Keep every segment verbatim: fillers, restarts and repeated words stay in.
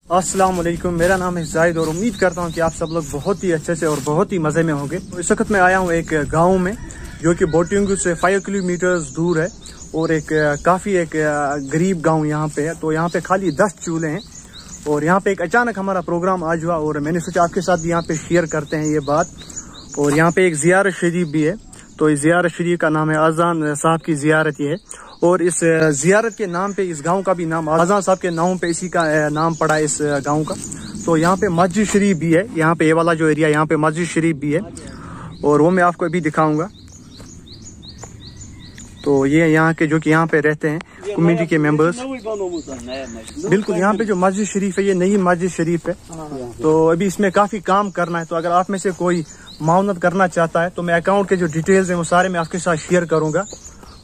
السلام علیکم، میرا نام ہے زاہد اور امید کرتا ہوں کہ آپ سب لوگ بہت ہی اچھے سے اور بہت ہی مزے میں ہوں گے۔ تو اس وقت میں آیا ہوں ایک گاؤں میں جو کہ بوٹنگو سے فائیو کلومیٹرز دور ہے اور ایک کافی ایک غریب گاؤں یہاں پہ ہے۔ تو یہاں پہ خالی دس چولہے ہیں اور یہاں پہ ایک اچانک ہمارا پروگرام آج ہوا اور میں نے سوچا آپ کے ساتھ بھی یہاں پہ شیئر کرتے ہیں یہ بات۔ اور یہاں پہ ایک زیارت شریف بھی ہے، تو اس زیارت شریف کا نام ہے اذان صاحب کی زیارت یہ ہے۔ اور اس زیارت کے نام پہ اس گاؤں کا بھی نام اذان صاحب کے نام پہ اسی کا نام پڑا ہے اس گاؤں کا۔ تو یہاں پہ مسجد شریف بھی ہے، یہاں پہ یہ والا جو ایریا یہاں پہ مسجد شریف بھی ہے اور وہ میں آپ کو ابھی دکھاؤں گا۔ تو یہ یہاں کے جو کہ یہاں پہ رہتے ہیں کمیونٹی کے ممبرز۔ بالکل، یہاں پہ جو مسجد شریف ہے یہ نئی مسجد شریف ہے، تو ابھی اس میں کافی کام کرنا ہے۔ تو اگر آپ میں سے کوئی معاونت کرنا چاہتا ہے تو میں اکاؤنٹ کے جو ڈیٹیلز ہیں وہ سارے میں آپ کے ساتھ شیئر کروں گا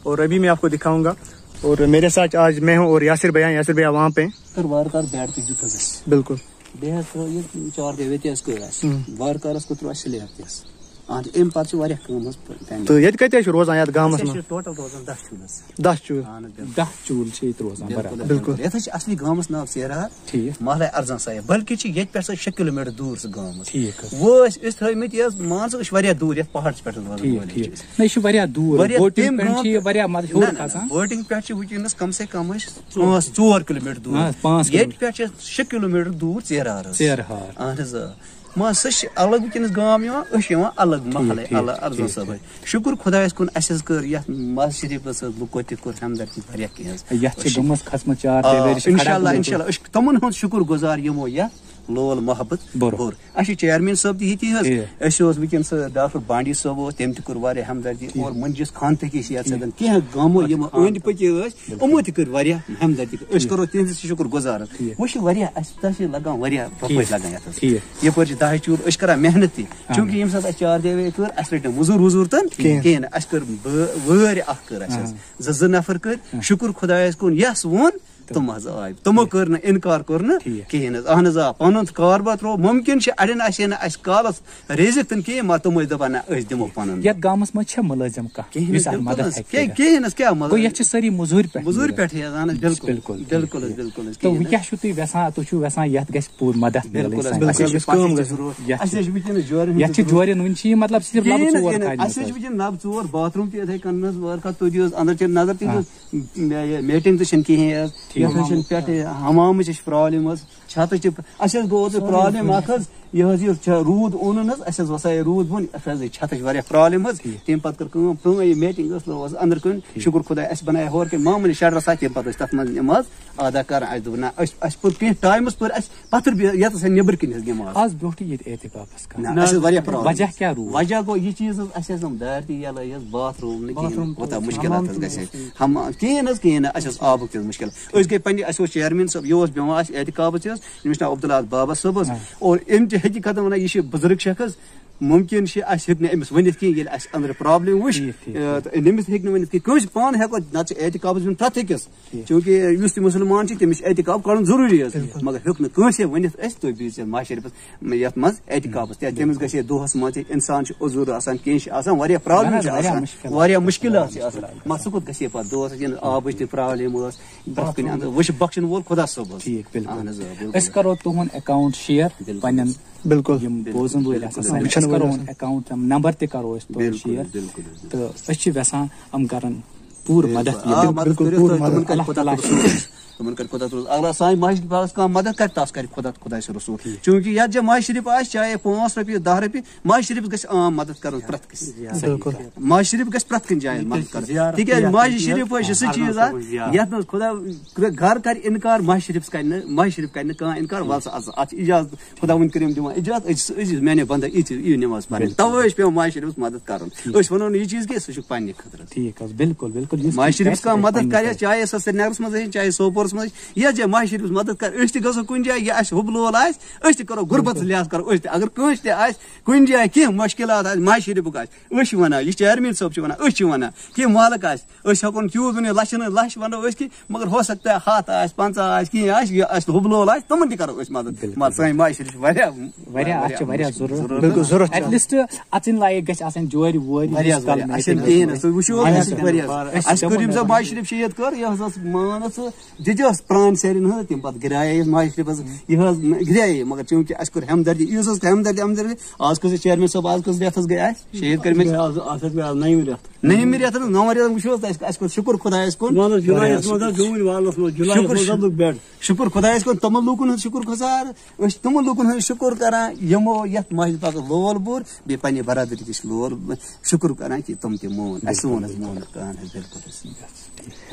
اور ابھی میں آپ کو دکھاؤں گا۔ اور میرے ساتھ آج میں ہوں اور یاسر بھیا، یاسر بھیا وہاں پہ ہیں۔ کر وار کار بیٹ تہِ دیُت حظ اَسہِ۔ بالکل۔ بیٚیہِ حظ ترٲو یہِ چار دیوے تہِ حظ کٔر اَسہِ۔ وار کارَس کوٚت ترٲو اَسہِ سلیب تہِ حظ۔ اہن حظ، اَمہِ پَتہٕ چھِ واریاہ کٲم حظ پٮ۪نڈِنٛگ۔ تہٕ ییٚتہِ کَتہِ حظ چھُ روزان یَتھ گامَس اَسہِ حظ منٛز؟ چھِ ٹوٹَل روزان دَہ چوٗلہٕ حظ۔ دَہ چوٗلہٕ؟ اہن حظ، بِلکُل۔ دَہ چوٗلہٕ چھِ ییٚتہِ روزان، بِلکُل، برابر۔ بِلکُل۔ یَتھ حظ چھِ اَصلی گامَس ناو ژیرٕ ہار، ٹھیٖک۔ محلہ ارزان سایہ، بلکہِ چھِ ییٚتہِ پٮ۪ٹھ سۄ شےٚ کِلوٗ میٖٹر دوٗر سُہ گام حظ۔ ٹھیٖک حظ۔ وۄنۍ ٲسۍ أسۍ تھٲومٕتۍ یہِ حظ، مان ژٕ، أسۍ چھِ واریاہ دوٗر یَتھ پہاڑَس پٮ۪ٹھ حظ روزان ٹھیٖک، وٲلۍ حظ ٹھیٖک۔ چھِ أسۍ۔ نہ، یہِ چھُ واریاہ دوٗر۔ واریاہ بوٹِنٛگ تِم پٮ۪ٹھ گام چھِ یہِ پٮ۪ٹھ واریاہ مطلب ہیوٚر نہ، نہ، نہ، کھسان۔ بوٹِنٛگ پٮ۪ٹھ چھِ وٕنکیٚنَس کَم سے کَم أسۍ پانٛژھ، ژور کِلوٗ میٖٹر دوٗر۔ آ، پانٛژھ ییٚتہِ کِلوٗ۔ پٮ۪ٹھ چھِ شےٚ کِلوٗ میٖٹر دوٗر ژیرٕ ہار حظ۔ ژیرٕ ہار۔ اہن حظ، آ۔ ما سُہ چھِ الگ وٕنکیٚنَس گام یِوان، أسۍ چھِ یِوان الگ ٹھیٖک، محلَے، ٹھیٖک، الگ ارزان ٹھیٖک، صٲبَے۔ ٹھیٖک۔ شُکُر خۄدایَس کُن، اَسہِ حظ کٔر یَتھ مسجد شریٖفَس حظ لُکو تہِ کوٚر ہمدردی واریاہ کینٛہہ حظ۔ یَتھ چھِ أسۍ چھِ گٔمٕژ خدمت چار آ، دیوٲری چھِ کھڑا اِنشاءاللہ، گٔمٕژ۔ اِنشاءاللہ، أسۍ چھِ تِمَن ہُنٛد شُکُر گُزار یِمو یَتھ لول محبت بوٚر۔ بوٚر۔ اَسہِ چھِ چیئرمین صٲب تہِ ییٚتی حظ۔ ٹھیٖک۔ اَسہِ اوس وٕنکیٚن سُہ ڈاکٹر بانڈی صٲب اوس، تٔمۍ تہِ کوٚر واریاہ ہمدردی۔ ٹھیٖک۔ اور منجِس خانٛدٕکۍ چھِ یَتھ ٹھیٖک۔ سۭتۍ کینٛہہ گامو ٹھیٖک۔ یِم أنٛدۍ پٔکۍ ٲسۍ، بِلکُل۔ یِمو تہِ کٔرۍ واریاہ ہمدردی۔ أسۍ ٹھیٖک۔ کَرو تِہِنٛدِ شُکُر گُزار حظ۔ ٹھیٖک۔ وۄنۍ چھِ واریاہ، اَسہِ تَس چھِ لَگان واریاہ رۄپَے ٹھیٖک۔ لَگان یَتھ حظ۔ ٹھیٖک۔ یَپٲرۍ چھِ دَہہِ چوٗلہٕ، أسۍ کَران محنت تہِ۔ اَہَن۔ چوٗنٛکہِ ییٚمہِ ساتہٕ اَسہِ چار دیوے کٔر، اَسہِ رٔٹۍ نہٕ مٔزوٗر ؤزوٗر تہٕ کِہیٖنۍ۔ کِہیٖنۍ نہٕ۔ اَسہِ کٔر بٲ-، وٲرۍ اَکھ کٔر اَسہِ حظ۔ اَہَن۔ زٕ، زٕ نفر کٔرۍ، ہاں۔ شُکُر خۄدایَس کُن، یَس ووٚن، تِم حظ آے۔ تِمو کٔر نہٕ اِنکار، کوٚر نہٕ ٹھیٖک۔ کِہیٖنۍ حظ۔ اَہَن حظ، آ، پَنُن کاربار ترٛوو۔ مُمکِن چھِ اَڑٮ۪ن آسہِ ہے نہٕ اَسہِ کالَس رٔزِتھ تِنہٕ کِہیٖنۍ، مگر تِم ٲسۍ دَپان، نہ، أسۍ دِمو پَنُن۔ یَتھ گامَس منٛز چھا مُلٲزِم کانٛہہ، کِہیٖنۍ یُس حظ، اَتھ بِلکُل مدد حظ۔ ہیٚکہِ کینٛہہ، کٔرِتھ؟ کِہیٖنۍ حظ، کیٛاہ مدد؟ گوٚو، یَتھ چھِ سٲری مٔزوٗرۍ پٮ۪ٹھ مٔزوٗرۍ نیران۔ پٮ۪ٹھٕے حظ، اَہَن حظ، بِلکُل، بِلکُل۔ بِلکُل حظ، بِلکُل حظ، تو کِہیٖنۍ وۄنۍ حظ۔ کیٛاہ چھُو تُہۍ یَژھان؟ تُہۍ چھُو یَژھان یَتھ گژھِ پوٗرٕ مدد میلٕنۍ بِلکُل حظ، سانہِ بِلکُل۔ اَسہِ چھِ اَسہِ چھِ پَتہٕ کٲم چھِ گژھِ ضروٗرت۔ یَتھ اَسہِ چھِ چھِ، وٕنکیٚنَس جورٮ۪ن ہُنٛد یَتھ چھِ تہِ ضروٗرت۔ جورٮ۪ن وٕنہِ چھِ یہِ مطلب صرف لَبہٕ کِہیٖنۍ نہٕ، ژور کِہیٖنۍ نہٕ۔ کھالنَس اَسہِ حظ منٛز۔ چھِ وٕنکیٚنَس نَبہٕ ژور، باتھ روٗم تہِ یِتھَے کٔنۍ حظ، وارٕ کھا تُہۍ دِیِو حظ، اَندَر چھِ نظر، تُہۍ دِیِو ہاں۔ حظ، مے-، یہِ میٹِنٛگ تہِ چھَنہٕ کِہیٖنۍ حظ۔ ٹھیٖک۔ یَتھ حظ چھَنہٕ پٮ۪ٹھٕ حمامٕچ چھِ پرٛابلِم حظ، چھَتٕچ تہِ۔ اَسہِ حظ گوٚو اوترٕ سورُے پرٛابلِم اَکھ حظ، یہِ حظ یہِ چھےٚ روٗد اوٚنُن حظ، اَسہِ حظ وَسایے روٗد بۄن، اَسہِ حظ گٔے چھَتٕچ واریاہ پرٛابلِم حظ۔ ٹھیٖک۔ تَمہِ پَتہٕ کٔر کٲم، پرٛٲنۍ یہِ میٹِنٛگ ٲس، لٲو حظ أنٛدرٕ کَنۍ۔ ٹھیٖک۔ شُکُر خۄدایَس، اَسہِ بَنایے ہورٕ کَنۍ معموٗلی شَٹَر سَتھ، تَمہِ پَتہٕ ٲسۍ تَتھ منٛز نٮ۪ماز ادا کَران۔ اَسہِ دوٚپ، نہ، أسۍ، اَسہِ پوٚر کینٛہہ ٹایمَس پٔر اَسہِ پَتھر بیٚیہِ یَتَس نٮ۪بٕرۍ کِنۍ حظ نٮ۪ماز۔ آز برونٛٹھٕے ییٚتہِ اعتکافَس کَران۔ نہ، اَسہِ ٲس واریاہ پرابلم۔ وجہ کیٛاہ روٗد؟ وجہ گوٚو یہِ چیٖز حظ، اَسہِ ٲس یِم دارِ تہِ یَلہٕ حظ، باتھ روٗم نہٕ کِہیٖنۍ، باتھ روٗم کوٗتاہ تہِ اوس، مُشکِلات حمام حظ تہِ گژھِ اوس۔ ہم-، کِہیٖنۍ حظ، کِہیٖنۍ نہٕ، اَسہِ اوس آبُک تہِ اوس مُشکِل۔ أسۍ گٔے پنٛنہِ، اَسہِ اوس چیئرمین صٲب، یہِ اوس بیٚہوان اَسہِ اعتکافَس حظ، أمِس چھُ ناو عبداللہ بابا صٲب حظ۔ ہاں۔ اور أمۍ تہِ حقیٖقتاً وَنان، یہِ چھِ بُزرٕگ شخص، مُمکِن چھِ اَسہِ ہیٚکہِ نہٕ أمِس ؤنِتھ کِہیٖنۍ، ییٚلہِ اَسہِ أنٛدرٕ پرابلم وٕچھ، ٹھیٖک، ٹھیٖک، آ، تہٕ أمِس ہیٚکہِ نہٕ ؤنِتھ کِہیٖنۍ۔ کٲنٛسہِ پانہٕ ہٮ۪کو، نَتہٕ چھِ اعتکافَس بِہُن پرٛٮ۪تھ أکِس۔ ٹھیٖک۔ چوٗنٛکہِ یُس تہِ مُسلمان چھُ، تٔمِس چھُ اعتکاف کَرُن ضروٗری حظ، بِلکُل۔ مگر ہیوٚک نہٕ کٲنٛسے ؤنِتھ اَسہِ، تُہۍ بِہِو ژےٚ ماشرِ پٮ۪ٹھ، یَتھ منٛز اعتکافَس، تِکیٛازِ تٔمِس گژھِ ہے دۄہَس منٛز تہِ، اِنسان چھُ عذر آسان، کینٛہہ چھِ آسان، واریاہ پرابلم اہن حظ، چھِ واریاہ آسان، مُشکِلات واریاہ چھِ مُشکِلات آسان۔ چھِ آسان۔ مگر سُہ کوٚت گژھِ ہے پَتہٕ دۄہَس، ییٚلہِ آبٕچ تہِ پرابلم ٲس، پرٛٮ۪تھ کُنہِ اَندٕ وٕچھِ بخشَن وول خۄدا صٲب حظ۔ ٹھیٖک، بِلکُل۔ اہن حظ، آ، بِلکُل۔ أسۍ کَرو تُہُنٛد اکاؤنٹ شیئر بِلکُل۔ پنٛنٮ۪ن بِلکُل۔ یِم بوزَن وٲلۍ آسَن، بِلکُل۔ سانہِ، أسۍ کَرو وٕنۍ اکاؤنٹ نمبر تہِ کَرو أسۍ تُہُنٛد بِلکُل، شیئر۔ بِلکُل، بِلکُل۔ تہٕ أسۍ چھِ یَژھان یِم کَرَن پوٗرٕ مدد آ، یِم۔ مدد بِلکُل، کٔرِو پوٗرٕ تُہۍ، مدد۔ تِمَن کَرِ اللہ خۄدا تعالیٰ صٲب۔ تِمَن کَرِ خۄدا تعالیٰ۔ اگر سانہِ ماسہِ پاوَس کانٛہہ مدد کَرِ، تَس کَرِ خۄدا، خۄداے سُنٛد رسول۔ ٹھیٖک۔ چوٗنٛکہِ یَتھ جایہِ ماسہِ شریٖف آسہِ، چاہے پانٛژھ رۄپیہِ، دَہ رۄپیہِ، ماسہِ شریٖفَس گژھِ عام مدد کَرُن پرٛٮ۪تھ کٲنٛسہِ۔ بِلکُل۔ ماسہِ شریٖف گژھِ پرٛٮ۪تھ کُنہِ جایہِ مدد کَرُن۔ تِکیٛازِ ماسہِ شریٖف حظ چھِ سُہ چیٖز اَکھ، یَتھ منٛز خۄدا گَرٕ کَرِ اِنکار، ماسہِ شریٖفَس کَرِ نہٕ، ماسہِ شریٖف کَرِ نہٕ کانٛہہ اِنکار، وَلہٕ سا، اَتھ چھِ اِجازت۔ خۄداوٕنۍ کٔرِنۍ دِوان اِجازت، أزۍ، أزۍ میٛانیو بنٛدو، یِتھ یِیِو نٮ۪ماز پَرنہِ۔ بِلکُل۔ تَوَے چھِ پٮ۪وان ماسہِ شریٖفَس مدد کَرُن۔ ٹھیٖک۔ أسۍ وَنو نہٕ یہِ چیٖز کینٛہہ، سُہ چھُ پنٛنہِ خٲطرٕ۔ ٹھیٖک حظ، بِلکُل، بِلکُل۔ یُس ماسہِ شریٖفَس کانٛہہ مدد کَرِ، چاہے سۄ سرینگرَس منٛز ٲسِن، چاہے سوپورَس منٛز ٲسِن، یَتھ جایہِ ماسہِ شریٖفَس مدد کَرِ، أسۍ تہِ گژھو کُنہِ جایہِ، یہِ اَسہِ حُبہٕ لول آسہِ، أسۍ تہِ کَرو غُربتَس لحاظ کَرو أسۍ تہِ۔ اگر کٲنٛسہِ تہِ آسہِ کُنہِ جایہِ کینٛہہ مُشکِلات آسہِ، ماسہِ شریٖفُک آسہِ، أسۍ چھِ وَنان، یہِ چیئرمین صٲب چھِ وَنان، أسۍ چھِ وَنان، کینٛہہ مالک آسہِ، أسۍ ہٮ۪کو نہٕ تیوٗت ؤنِتھ، لَچھَن ہٕنٛز لَچھ وَنو أسۍ کہِ، مگر ہو سکتا ہے ہَتھ آسہِ، پنٛژاہ آسہِ، کینٛہہ آسہِ، یہِ اَسہِ حُبہٕ لول آسہِ، تِمَن تہِ کَرو أسۍ مدد۔ بِلکُل۔ مگر سٲنۍ ماسہِ شریٖف چھِ واریاہ، واریاہ، اَتھ چھِ واریاہ مُشکِل۔ ضروٗرت۔ بِلکُل، ضروٗرت چھِ۔ ایٹ لیٖسٹ اَژٕنۍ لایق گژھِ آسٕنۍ جورِ وورِ، واریاہ، یُس کَلہٕ واریاہ۔ میلہِ اَسہِ چھَنہٕ تٔمِس کِہیٖنۍ نہٕ، منٛز۔ سُہ وٕچھِو، اَہَن اَسہِ حظ۔ چھِ واریاہ۔ اَسہِ اَسہِ کٔر یِم زَن ماسہِ شریٖف شہیٖد کٔر، یہِ ہسا مان ژٕ، یہِ تہِ ٲس پرٛٲنۍ سیرٮ۪ن ہٕنٛز، تَمہِ پَتہٕ گِرایے أسۍ ماجہِ شریٖفَس، یہِ حظ گِرایے، مگر چوٗنٛکہِ اَسہِ کوٚر ہمدردی، یُس اوس ہمدردی، ہمدردی، آز کُس چھُ چیئرمین صٲب، آز کُس ڈیتھ حظ گٔے اَسہِ، شہیٖد کٔرمٕتۍ۔ آز، آز حظ گٔے آز نَیِم رٮ۪تھ۔ نٔیمہِ رٮ۪تھ حظ، نَوَن رٮ۪تَن وٕچھِو حظ، اَسہِ، اَسہِ کوٚر شُکُر خۄدایَس کُن۔ وَلہٕ حظ، جُلایَس منٛز حظ، جوٗن والَس منٛز، جُلایَس شُکُر، منٛز حظ لوٚگ بیٚڈ۔ شُکُر خۄدایَس کُن، تِمَن لوٗکَن ہُنٛد شُکُر گُزار، أسۍ چھِ تِمَن لوٗکَن ہُنٛد شُکُر کَران، یِمو یَتھ مَسجِد پاکَس لول بوٚر، بیٚیہِ پنٛنہِ برادٔری تہِ چھِ لول شُکُر کَران کہِ تِم تہِ مون، اَسہِ ووٚن حظ مون کَران حظ، بِلکُل حظ۔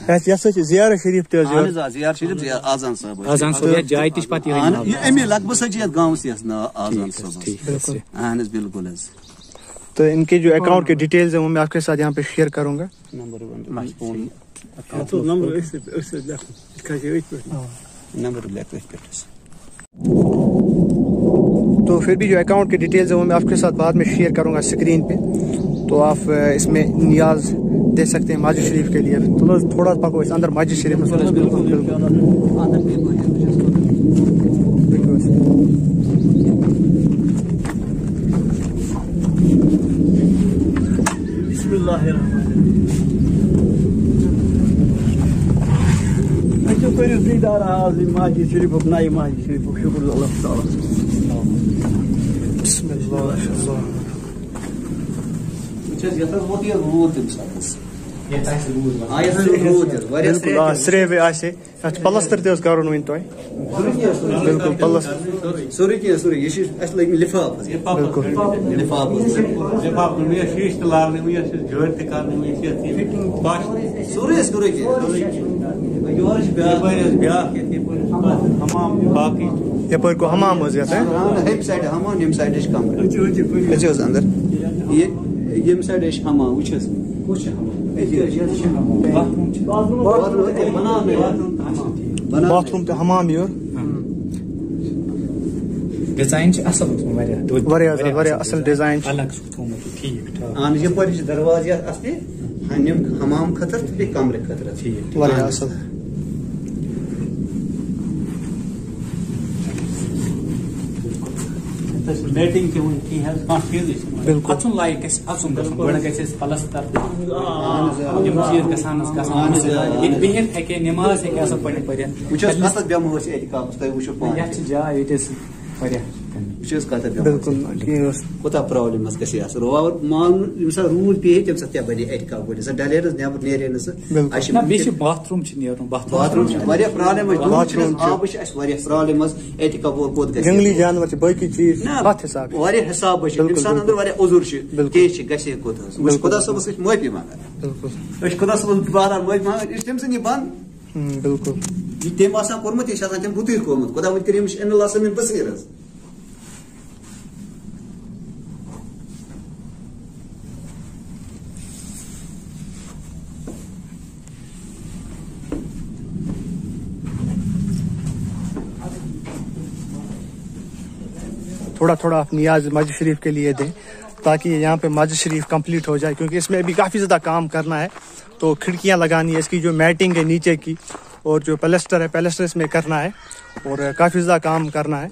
اَسہِ یہِ ہسا چھِ زیارت شریٖف تہِ حظ اہن یورٕ۔ حظ، آ، زیارت شریٖف، زیارت آزان صٲب حظ۔ آزان صٲب، یَتھ جایہِ تہِ چھِ پَتہٕ یِہوٚے اہن ناو۔ حظ، یہِ اَمی لگ بھگ سا چھِ یَتھ گامَس یَتھ ناو آزان ٹھیٖک حظ، صٲبَس۔ ٹھیٖک حظ۔ بِلکُل۔ اہن حظ، بِلکُل حظ۔ تو ان کے جو اکاؤنٹ کے ڈیٹیلز ہیں، وہ میں آپ کے ساتھ یہاں پہ شیئر کروں گا۔ نمبر ون۔ اچھا، ٹھیٖک۔ اَتھ اوس نمبر أتھۍ سۭتۍ، أتھۍ سۭتۍ لیکھُن۔ یہِ کھسہِ أتھۍ پٮ۪ٹھ۔ آ۔ نمبر لیکھ أتھۍ پٮ۪ٹھ حظ۔ تو پھر بھی جو اکاؤنٹ کے ڈیٹیلز ہیں، وہ میں آپ کے ساتھ بعد میں شیئر کروں گا اسکرین پہ۔ تو آپ، آ، اس میں نیاز دے سکتے ہیں مسجد شریف کے لیے۔ تو بس تھوڑا پکو اس اندر مسجد شریف میں۔ بالکل، بالکل۔ بالکل۔ اندر پہ کوئی ہے، مجھے اس کو۔ بالکل۔ بسم اللہ الرحمن الرحیم۔ أسۍ چھِ کٔرِو دیٖدار آز یہِ مسجد شریٖفُک، نَیہِ مسجد شریٖفُک۔ شُکُر اللہ تعالیٰ۔ بسم اللہ الرحمن الرحیم۔ وٕچھ حظ، یَتھ حظ ووت یہِ روٗد تَمہِ ساتہٕ حظ۔ یَتھ آسہِ روٗد وَسان۔ آ، یَتھ حظ روٗد حظ۔ واریاہ بالکل، آ، سرٛیٚہہ تہِ۔ سرٛیٚہہ آسہِ۔ اَتھ چھُ پلستر تہِ حظ کَرُن وۄنۍ تۄہہِ۔ سورُے کینٛہہ، سورُے۔ بالکل، پلستر۔ سورُے کینٛہہ، سورُے۔ یہِ چھِ اَسہِ لٲگۍ مٕتۍ لِفاف حظ۔ بالکل۔ لِفاف حظ۔ لِفاف لٲگۍ مٕتۍ، شیٖشہٕ تہِ لاگنہٕ مٕتۍ، اَسہِ ٲسۍ جٲلۍ تہِ کَرنہٕ مٕتۍ، اَسہِ ٲسۍ یِم پَش۔ سورُے حظ، سورُے کینٛہہ۔ یورٕ چھِ بیٛاکھ۔ یَپٲرۍ حظ بیٛاکھ یَتھ، یَپٲرۍ حظ حمام، باقٕے۔ یَپٲرۍ گوٚو حمام حظ یَتھ، ہہ؟ ہیٚمہِ سایڈٕ حمام، ییٚمہِ سایڈٕ چھِ کَمرٕ۔ أژِو حظ اَندَر۔ یہِ، ییٚمہِ سایڈٕ چھِ حمام، وٕچھ حظ۔ کُس چھُ حمام؟ أتی حظ، یَتھ چھِ حمام۔ باتھ روٗم چھُ۔ باتھ روٗم، أتی بَناونہٕ باتھ روٗم۔ باتھ روٗم تہٕ حمام یور۔ ڈیزاین چھِ اَصٕل اوسمُت واریاہ۔ واریاہ زیادٕ، واریاہ اَصٕل ڈیزاین چھُ۔ الگ چھُ تھوٚومُت یہِ، ٹھیٖک، ٹھاک۔ اَہَن حظ، یَپٲرۍ چھِ دروازٕ یَتھ اَصلہِ، ہَنہِ حمام خٲطرٕ تہٕ بیٚیہِ کَمرٕ خٲطرٕ۔ ٹھیٖک۔ واریاہ اَصٕل۔ تَتہِ چھِ لیٹرِن تہِ وٕنہِ کِہیٖنۍ حظ، کانٛہہ چیٖزٕے چھُنہٕ وٕنہِ۔ بالکل۔ اَژُن لایق گژھِ اَژُن گژھُن۔ گۄڈٕ گژھِ اَسہِ پلستر۔ یِم چیٖز گژھِ ہن حظ گژھُن۔ اَہَن حظ، آ۔ ییٚتہِ بِہِتھ ہیٚکہِ ہے، نٮ۪ماز ہیٚکہِ ہے اَصٕل پٲٹھۍ پٔرِتھ۔ وٕچھ حظ، کَتھ حظ بیٚہمو أسۍ اعتکافَس، تۄہہِ وٕچھِو پانہٕ۔ یَتھ چھِ جاے، ییٚتہِ ٲسۍ واریاہ۔ وٕچھ حظ، کَتھ حظ بیٚہمو أسۍ۔ بالکل، کینٛہہ اوس۔ کوٗتاہ پرابلم حظ گژھِ ہے اَصٕل۔ وۄنۍ اگر مان، ییٚمہِ ساتہٕ روٗد پیٚیہِ ہے، تَمہِ ساتہٕ کیٛاہ بَنہِ ہے اعتکاف وٲلِس؟ سۄ ڈَلے نہٕ حظ نٮ۪بر، نیرِ ہے نہٕ سۄ۔ بالکل۔ اَسہِ چھِ نہ، بیٚیہِ چھِ مُمکِن۔ باتھ روٗم چھِ نیرُن، باتھ روٗم۔ باتھ روٗم چھِ واریاہ پرابلم حظ۔ باتھ روٗم چھِ۔ آبٕچ چھِ اَسہِ واریاہ پرابلم حظ۔ اعتکاف وول کوٚت گژھِ؟ جنگلی جانور چھِ، باقٕے چیٖز چھِ۔ نہ، ہَتھ حساب چھِ۔ واریاہ حساب حظ چھِ۔ بالکل، اِنسان اَندَر بالکل۔ واریاہ عُذر چھِ۔ بالکل۔ کینٛہہ چھِ، گژھِ ہے کوٚت حظ؟ وۄنۍ چھِ بالکل۔ خۄدا صٲبَس أسۍ معٲفی منٛگان۔ بالکل۔ أسۍ چھِ خۄدا صٲبَس باران معٲفی منٛگان، أسۍ چھِ تٔمۍ سٕنٛدِ بنٛد۔ ہم، بالکل۔ یہِ تٔمۍ آسان کوٚرمُت، یہِ چھُ آسان تٔمۍ رُتُے کوٚرمُت۔ خۄداوند کریٖم چھُ ان اللہ سمین بصیر حظ۔ تھوڑا تھوڑا آپ نیاز مسجد شریف کے لیے دیں، تاکہ یہاں پہ مسجد شریف کمپلیٹ ہو جائے، کیونکہ اس میں ابھی کافی زیادہ کام کرنا ہے۔ تو کھڑکیاں لگانی ہے، اس کی جو میٹنگ ہے نیچے کی اور جو پلسٹر ہے، پلسٹر اس میں کرنا ہے اور کافی زیادہ کام کرنا ہے۔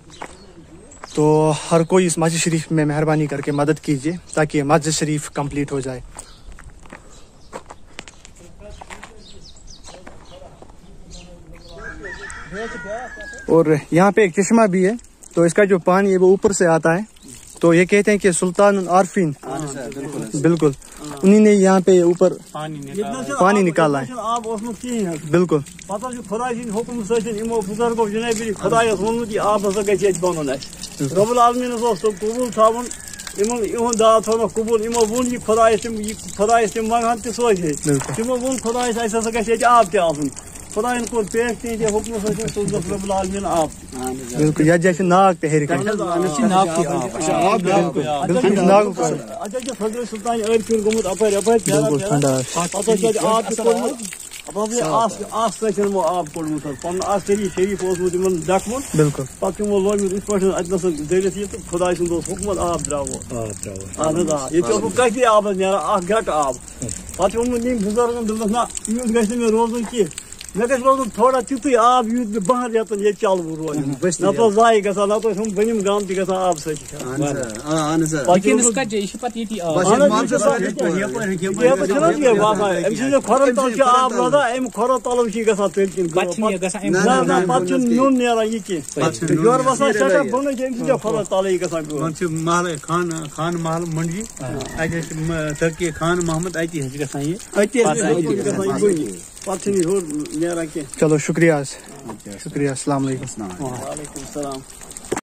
تو ہر کوئی اس مسجد شریف میں مہربانی کر کے مدد کیجیے، تاکہ یہ مسجد شریف کمپلیٹ ہو جائے۔ اور یہاں پہ ایک چشمہ بھی ہے، تو اس کا جو پانی ہے وہ اوپر سے آتا ہے۔ تو یہ کہتے ہیں کہ سلطان العارفین، اہن حظ، آ، بِلکُل حظ۔ بِلکُل، انہی نے یہاں پہ اوپر پانی نکالا ہے۔ ییٚتہِ نہ چھُ آب اوسمُت کِہیٖنۍ حظ۔ بِلکُل۔ پتہٕ حظ چھُ خۄداے سٕنٛدِ حُکمہٕ سۭتۍ یِمو بُزرگو جنابِ خۄدایَس ووٚنمُت، یہِ آب ہسا گژھِ ییٚتہِ بَنُن اَسہِ۔ بِلکُل۔ رب العالمیٖنَس اوس سُہ قبوٗل تھاوُن، یِمن یِہُنٛد داد تھوٚونَکھ قبوٗل، یِمو ووٚن یہِ خۄدایَس تِم، یہِ خۄدایَس تِم منٛگہٕ ہن تہِ سوزِ ہے۔ بِلکُل۔ تِمو ووٚن خۄدایَس، اَسہِ ہسا گژھِ ییٚتہِ آب تہِ آسُن۔ خۄدایَن کوٚر پیش تِہنٛدِ حُکمہٕ سۭتۍ، سوٗزنَس رب العالمیٖن آب۔ بِلکُل، یَتھ جایہِ چھِ ناگ تہِ ہیٚرِ کَنہِ۔ اہن حظ، اہن حظ، چھِ ناگ تہِ آب۔ اچھا، آب تہِ۔ بِلکُل، بِلکُل، چھُ ناگُک آب۔ اچھا، یہِ چھُ حضرت سلطان عٲرفیٖن گوٚمُت اَپٲرۍ، یَپٲرۍ پھیران، بِلکُل، پھیران۔ ٹھنٛڈا آب۔ پَتہٕ حظ چھُ اَتہِ آب تہِ کوٚڑمُت۔ اَپٲرۍ آس، آس سۭتۍ چھُنہٕ یِمو آب کوٚڑمُت حظ۔ پَنُن آس شریٖف، شریٖف اوسمُت یِمَن ڈَکھمُت۔ بِلکُل۔ پَتہٕ چھُ یِمو لوگمُت یِتھ پٲٹھۍ اَتہِ نَسَن دٔرِتھ یہِ تہٕ خۄداے سُنٛد اوس حُکمُت، آب درٛاوو۔ آب درٛاوو۔ اہن حظ، آ۔ ییٚتہِ اوس نہٕ کٲفی آب حظ نیران، اَکھ گرٛٹہٕ آب۔ پَتہٕ چھُ ووٚنمُت ییٚمۍ بُزرگَن، دوٚپنَس، نہ، یوٗت گژھِ نہٕ مےٚ روزُن کینٛہہ۔ مےٚ گژھِ روزُن تھوڑا تیُتُے آب، یُتھ نہٕ بہن رٮ۪تن ییٚتہِ چلوٕ روزِ۔ نہ تہٕ اوس زایہِ گژھان، نہ تہٕ اوس ہُم بٔنِم گام تہِ گژھان آبہٕ سۭتۍ۔ اہن سا، آ، اہن سا۔ وٕنکیٚنس کتہِ جایہِ؟ یہِ چھِ پتہٕ ییٚتی آب۔ بس اہن حظ، ییٚتہِ یپٲرۍ، یپٲرۍ، یپٲرۍ۔ یپٲرۍ چھُنہٕ حظ یہِ وسان؟ أمۍ سٕنٛدِ کھۄرن تل چھِ آب روزان، اَمہِ کھۄرو تلہٕ چھِ گژھان تٔلۍ کِنۍ۔ پتہٕ چھِنہٕ یہِ گژھان اَمہِ نہ، نہ، نہ، پتہٕ چھُنہٕ نیُن نیران یہِ کینٛہہ۔ پتہٕ چھُنہٕ یورٕ وسان سٮ۪ٹھاہ بۄنٕے چھِ أمۍ سٕنٛدِ کھۄرو تلٕے گژھان گٲڑ۔ وۄنۍ چھِ محلہٕ خان، خان محلہٕ منڈی۔ اَتہِ حظ چھِ م-، ترقی خان محمد، اَتی حظ چھِ گژھان یہِ۔ أتی حظ پتہٕ چھِ أتی گژھان یہِ بٔنۍ۔ پتہٕ چھِنہٕ یہِ ہیوٚر نیران کینٛہہ۔ چلو، شُکریہ حظ۔ شُکریہ، السلام علیکم۔ وعلیکم السلام۔